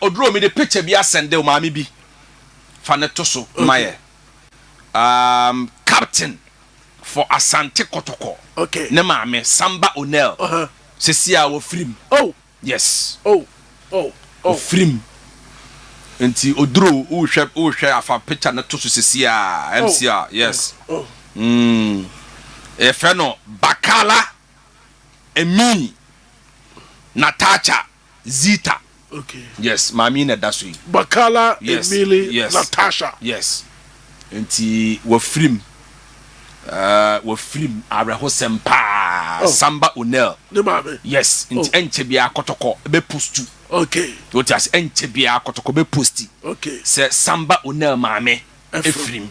Oduro, mi de picture bi asɛnde o, maame bi fa ne to so ma yɛ captain for Asante Kɔtɔkɔ. Ne maame Samba Onel sisi a wɔfirim. Yes. Ofirim, nti Oduro, wohwɛ afa picture ne to so sisi a mcr, yes. Yɛfrɛ no Bakala Emi Natacha Zita. Yes, maame yi na ɛda so yi. Bakala Emily Natasha. Yes, nti wafirim, wafirim, awerɛhosɛm paa. Samba Onel. Ne maame. Yes, nti ɛnkyɛ biara Kɔtɔkɔ bɛ post. Wote ase, ɛnkyɛ biara Kɔtɔkɔ bɛ post sɛ Samba Onel maame efirim.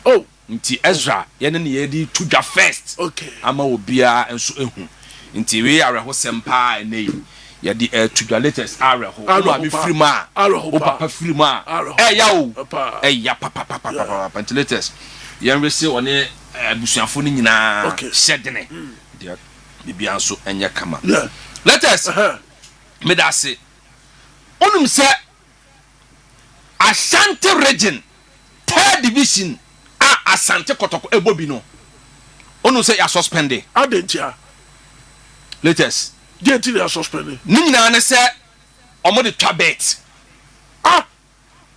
Nti Ezra, yɛne ne yɛde to dwa first ama obiara nso ehu. Nti wei awerɛhosɛm paa, ɛnɛ yi yɛde ɛto dwa latest, awerɛho. Wo maame firim a, wo papa firim a, ɛya o, ɛya papapapapapa. Nti latest, yɛn rese ɔne abusuafo no nyinaa hyɛ dene deɛ, biribiara nso ɛnyɛ kama. Latest, meda ase. Wonim sɛ Ashanti Region third division a Asante Kɔtɔkɔ ɛbɔ bi no, wonim sɛ yɛa suspend? Adentia? Latest. Deɛ nti na yɛa suspend? Ne nyinaa ne sɛ ɔmo de twa bet.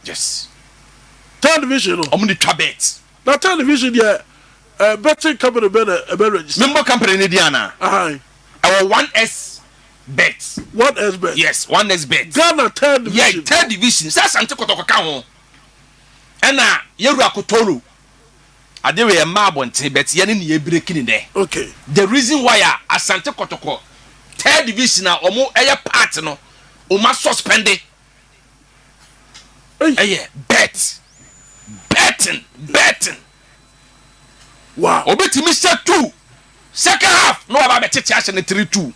Yes. Third division no? Ɔmo de twa bet. Na third division deɛ, betting company bɛ na ɛbɛ register? Member company ne di ana? Ɛwɔ One S Bet. One S Bet. Yes, One S Bet. Ghana third division. Yeah, third division sɛ Asante Kɔtɔkɔ ka ho, ɛna yɛwura Kotoro ade wei ɛmma abɔnten, but yɛne ne yɛ break ni dɛ. The reason why a Asante Kɔtɔkɔ third division a ɔmo ɛyɛ part no, ɔmo asuspend ɛyɛ bet, betting, betting. Obetumi hyɛ two second half na waba abɛkyekye ahyɛ ne 3-2.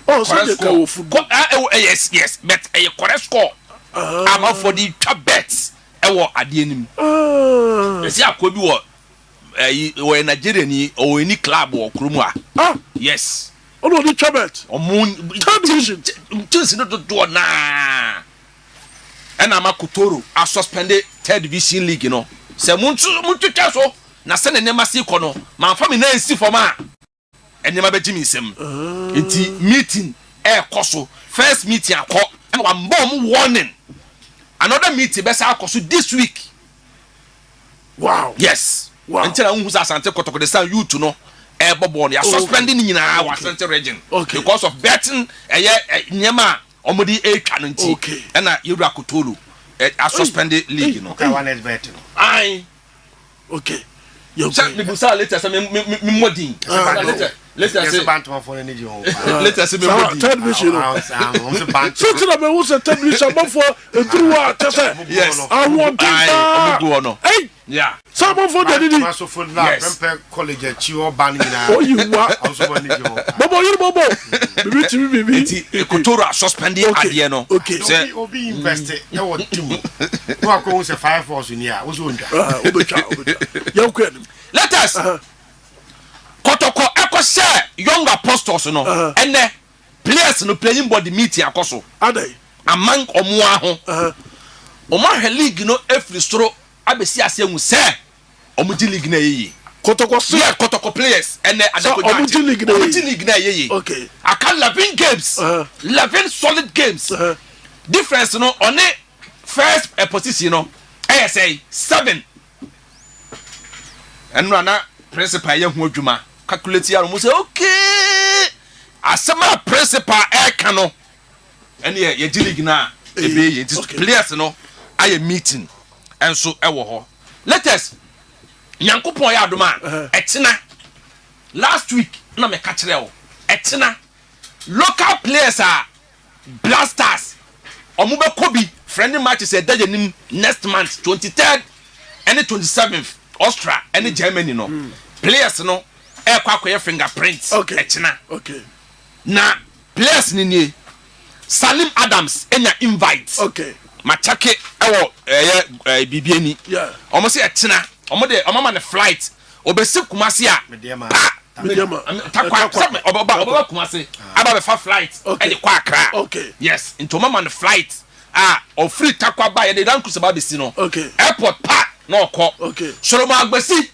Oh, so de ka wɔ football. Yes, but ɛyɛ correct score. Amanfoɔ de twa bet ɛwɔ adeɛ nim. Yɛsi akɔ bi wɔ ɛyi, wɔyɛ Nigeria ni, ɔwɔ any club wɔ kurom a. Yes. Ɔna ɔde twa bet. Ɔmo third division. Teams no dodoɔ naa ɛna ama Kotoro asuspend third division league no sɛ mo nso mo twitwa so, na sɛ ne nneɛma si kɔ no, manfa mi nan si fam a, nneɛma bɛgye mi nsam. Nti meeting ɛɛkɔ so, first meeting akɔ, ɛna wambɔ ɔmo warning. Another meeting bɛsa akɔ so this week. Yes. Nti na n hu sɛ Asante Kɔtɔkɔ de san youth no ɛɛbɔ bɔɔl no, yɛ suspend ne nyinaa wɔ Asante Region because of betting. Ɛyɛ nneɛma a wɔde etwa no nti ɛna yɛwura Kotolo ɛ asuspend league no. Okay, One S Bet no. Ayi. Sɛ mibusa later sɛ mi mɔ din later, later yɛsɛ sɛ bantomafoɔ no ani gye ho paa. Later sɛ mi mɔ din. Third division no. Wɔn sɛ banto. So ti na mɛ wo sɛ third division abɔfoɔ eduru hɔ a kyɛ sɛ ahoɔden Ayi, paa. ɔmo gu hɔ no. Ɛy sɛ abɔfoɔ deɛ didi. Bantoma so fo la. Prempeh College akyi hɔ ba no nyinaa. Oyi wa. Ɔmo nso wɔn ani gye ho paa. Bɔbɔ yiri bɔbɔ bibi timi bibi. Nti Kotoro a suspend adeɛ no sɛ Obi invest ɛwɔ team mu na wakɔ ohun sɛ fire force ni a woso ontwa. Ah, obetwa, obetwa, yɛn kɔ anim. Latest, Kɔtɔkɔ ɛkɔ sɛ Young Apostles no, ɛnɛ players no playing body meeting akɔ so. Adai? Among ɔmo aho, ɔmo ahwɛ league no efiri soro abɛsi ase ehu sɛ ɔmo gye league na ɛyɛ yie. Kɔtɔkɔ se? Yeah, Kɔtɔkɔ players ɛnɛ Sɛ Adako ɔmo gye league na ɔmo ɛyɛ gye league na ɛyɛ yie. Aka 11 games, 11 solid games. Difference no ɔne first position no ɛyɛ sɛ seven. Ɛno ana principal yɛ ho adwuma calculate yɛ mo sɛ okay, asɛm a principal ɛɛka no ɛne yɛ yɛgye league na ebe yɛ. Nti players no ayɛ meeting ɛnso ɛwɔ hɔ. Latest, Nyankopɔn yɛ adom a, ɛkyena, last week na mɛka kyerɛ wo, ɛkyena local players a Black Stars ɔmo bɛkɔ bi friendly matches ɛda yɛ nim next month 23rd ɛne 27th, Austria ɛne Germany no, players no ɛkɔ akɔyɛ fingerprint ɛkyena. Na players ni nie: Salim Adams enya invite. Makyake ɛwɔ ɛyɛ biribi ani. Ɔmo sɛ ɛkyena ɔmo de ɔmo ama ne flight, obesi Kumasi a Medeama. Pa Medeama. Takwa. Takwa. Sɛ ɔbɛba Kumasi aba bɛfa flight ɛde kɔ Accra. Yes, nti ɔmo ama ne flight. a ɔfiri Takwa ba yɛde Land Cruiser ba abɛsi no airport pa na ɔkɔ. Solomon Agbasi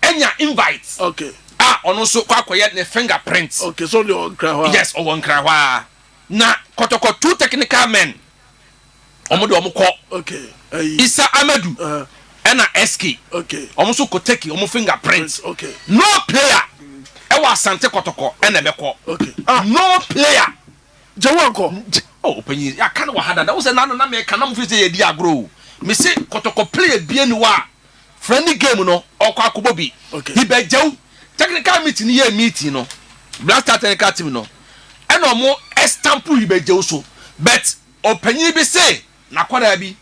anya invite a ɔno nso kɔ akɔyɛ ne finger print. Okay, so ɔde ɔnkra hɔ a. Yes, ɔwɔ Nkran hɔ a. Na Kɔtɔkɔ two technical men, ɔmo de ɔmo kɔ. Ayi. Isa Amadu ɛna SK. Ɔmo nso kɔ take ɔmo finger print. No player ɛwɔ Asante Kɔtɔkɔ ɛna ɛbɛkɔ. Ah. No player. Gye wankɔ. Oh, panyin, yɛaka no wɔ ha dada. Wo sɛ nano na meka na mo fi sɛ yɛdi agorɔ o. Mese Kɔtɔkɔ player bie ni hɔ a friendly game no ɔkɔ akɔbɔ bi. Ibɛgyaw technical meeting ni yɛ meeting no, Black Star technical team no ɛna ɔmo stamp Ibɛgyaw so, but ɔpanyin bi se n'akwadaa bi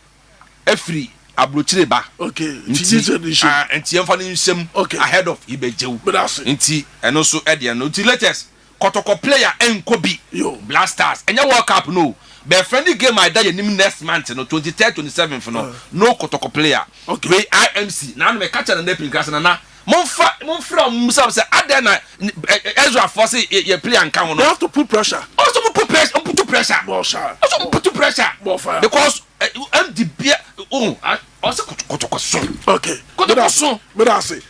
afiri aburokyire ba. Nti gye sɛ ne nhyɛm. Ah, nti yɛmfa no nhyɛm ahead of Ibɛgyaw. Medase. Nti ɛno nso ɛdeɛ no, nti latest, Kɔtɔkɔ player ɛnkɔ bi. Black Stars, ɛnyɛ World Cup no, but friendly game a ɛda yɛn nim next month no, 23rd, 27th no, no Kɔtɔkɔ player. Wei IMC na anum ɛka kyerɛ Nana Pinkra sɛ, Nana, momfa momfrɛ ɔmo musa sɛ adɛn na Ezra fo sɛ yɛ player nka ho They no. have to put pressure. Ɔsɛ mo put pressure, mo put pressure. More sha. Ɔsɛ mo put pressure. More fire. Because MD bia oh, ɔsɛ Kɔtɔkɔ so. Kɔtɔkɔ so. Medase.